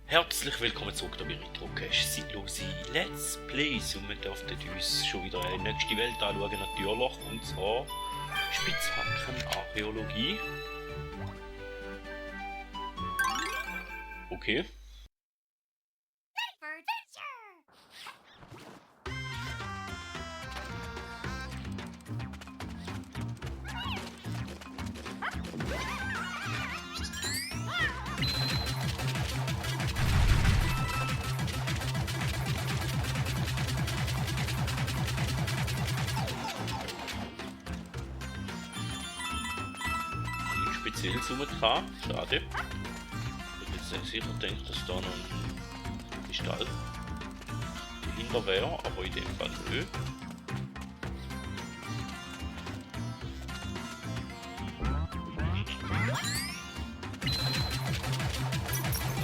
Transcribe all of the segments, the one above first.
Herzlich willkommen zurück bei Retrocache Siedlose Let's Plays und wir dürfen uns schon wieder eine nächste Welt anschauen, natürlich, und zwar Spitzhacken-Archäologie. Okay. Speziell dran, schade. Ich hätte jetzt sicher gedacht, dass da noch ein Kristall dahinter wäre, aber in dem Fall nö.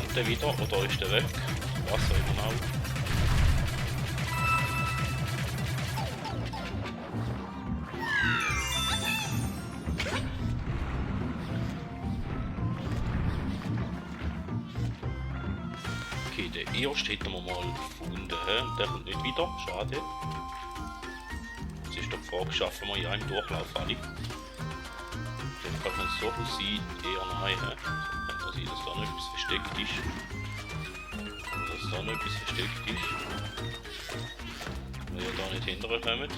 Und der wieder, oder ist der weg? Wasser immer noch. Der erste hätten wir mal gefunden, der kommt nicht wieder, schade. Jetzt ist die Frage, schaffen wir ja im Durchlauf alle. In dem Fall kann es so sein, eher nein. Kann das sein, dass da noch etwas versteckt ist. Dass da noch etwas versteckt ist. Weil wir da nicht hinterkommen.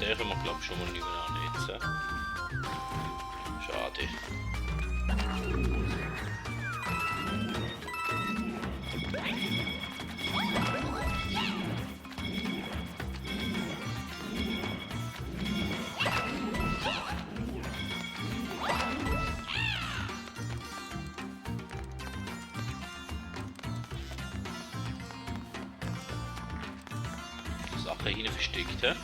Der haben wir, glaube ich, schon mal nicht mehr annehmen. Schade. Sache hier versteckt, hä?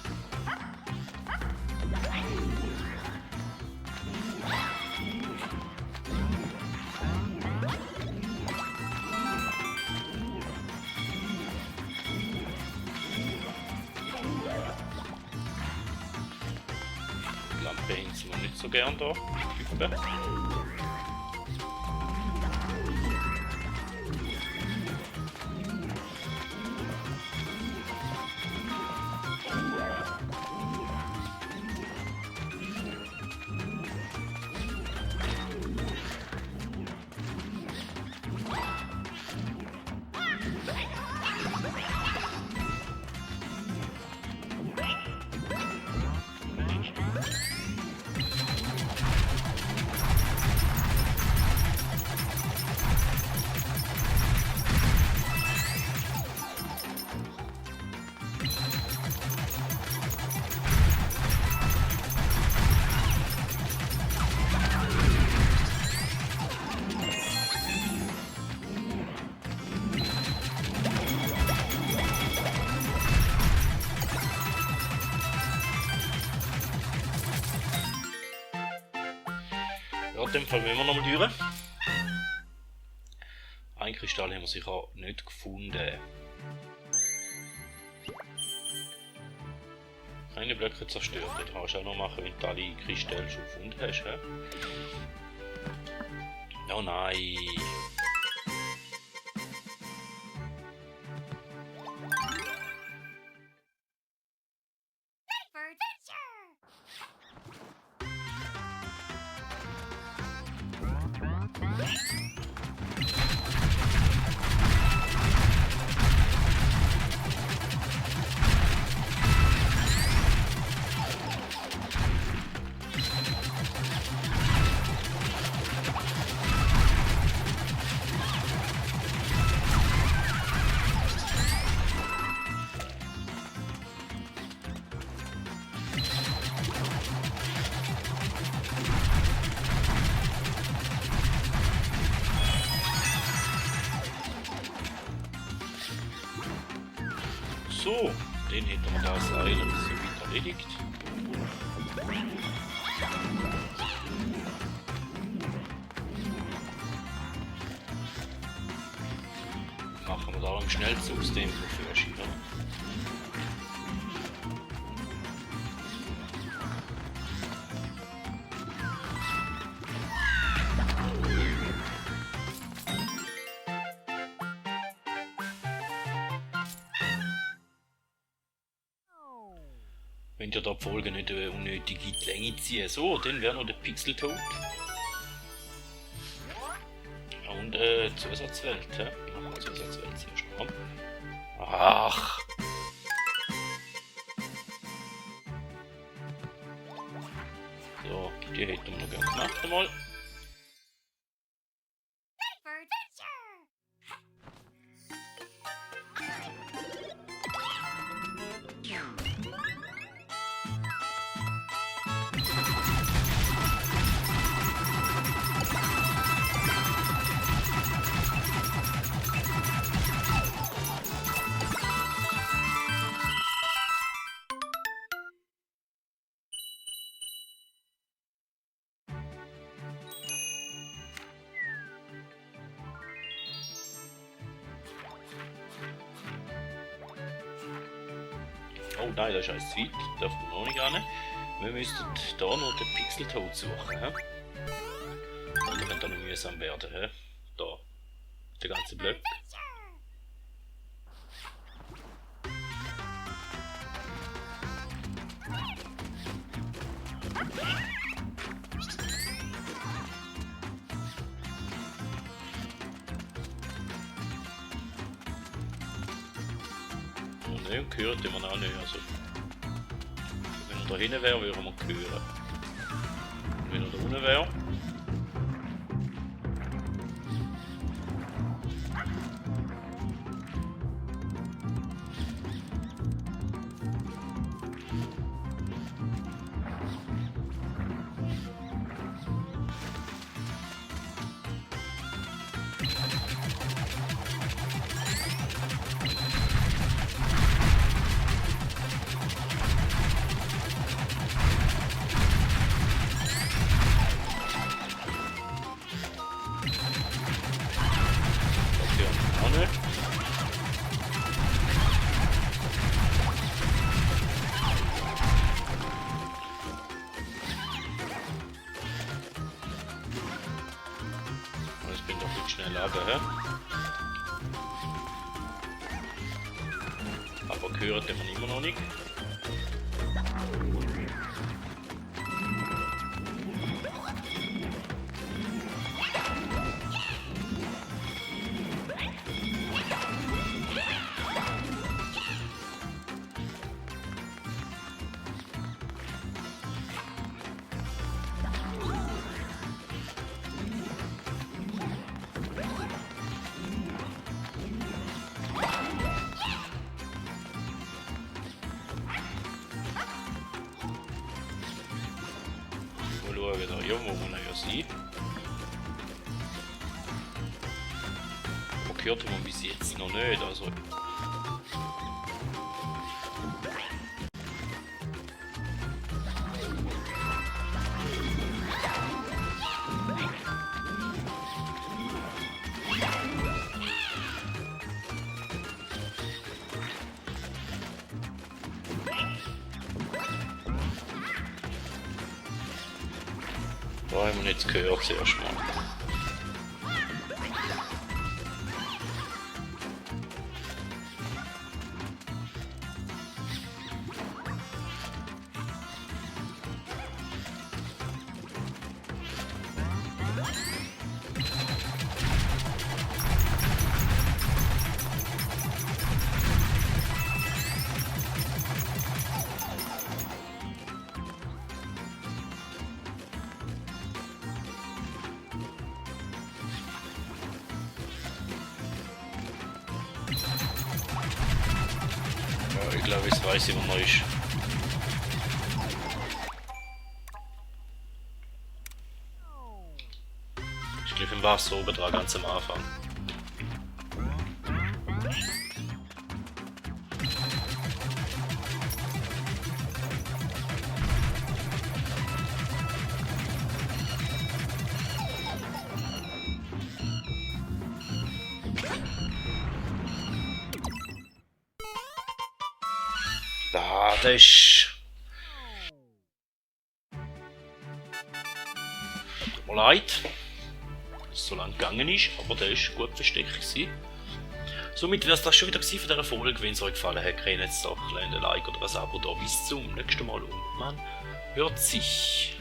Sind wir nicht so gern da, die Typen. In dem Fall müssen wir nochmal durch. Ein Kristall haben wir sicher nicht gefunden. Keine Blöcke zerstört. Das kannst du auch noch machen, wenn du alle Kristalle schon gefunden hast. He? Oh nein! So, den hätten wir da Seil so weit erledigt. Machen wir da im Schnellzugsystem für Schienen. Wenn ihr da die Folge nicht unnötig in die Länge ziehen. So, dann wäre noch der Pixeltod. Und Zusatzwelt, hä? Machen wir Zusatzwelt zuerst mal. Ach! So, die hätten wir noch gerne gemacht einmal. Oh nein, das ist alles zu weit, darf man noch nicht ran. Wir müssten da noch den Pixeltod suchen. He? Und dann könnte noch mühsam werden. He? Da, der ganze Block. Ne, gehört man auch nicht. Also, wenn er da hinten wäre, würde man hören. Und wenn er da unten wäre. Schnell runter, he? Aber gehört man immer noch nicht. Da irgendwo muss er ja sein. Aber gehört man bis jetzt noch nicht, also. Da haben wir jetzt gehört zuerst mal. Ich glaube, ich weiß, wo man ist. Ich glaube, im Wasser oben dran, ganz am Anfang. Das ist... Tut mir leid, dass es so lang gegangen ist, aber der ist gut versteckt gewesen. Somit wäre es das schon wieder gewesen von dieser Folge. Wenn es euch gefallen hat, kriegt jetzt doch ein Like oder ein Abo da. Bis zum nächsten Mal und man hört sich.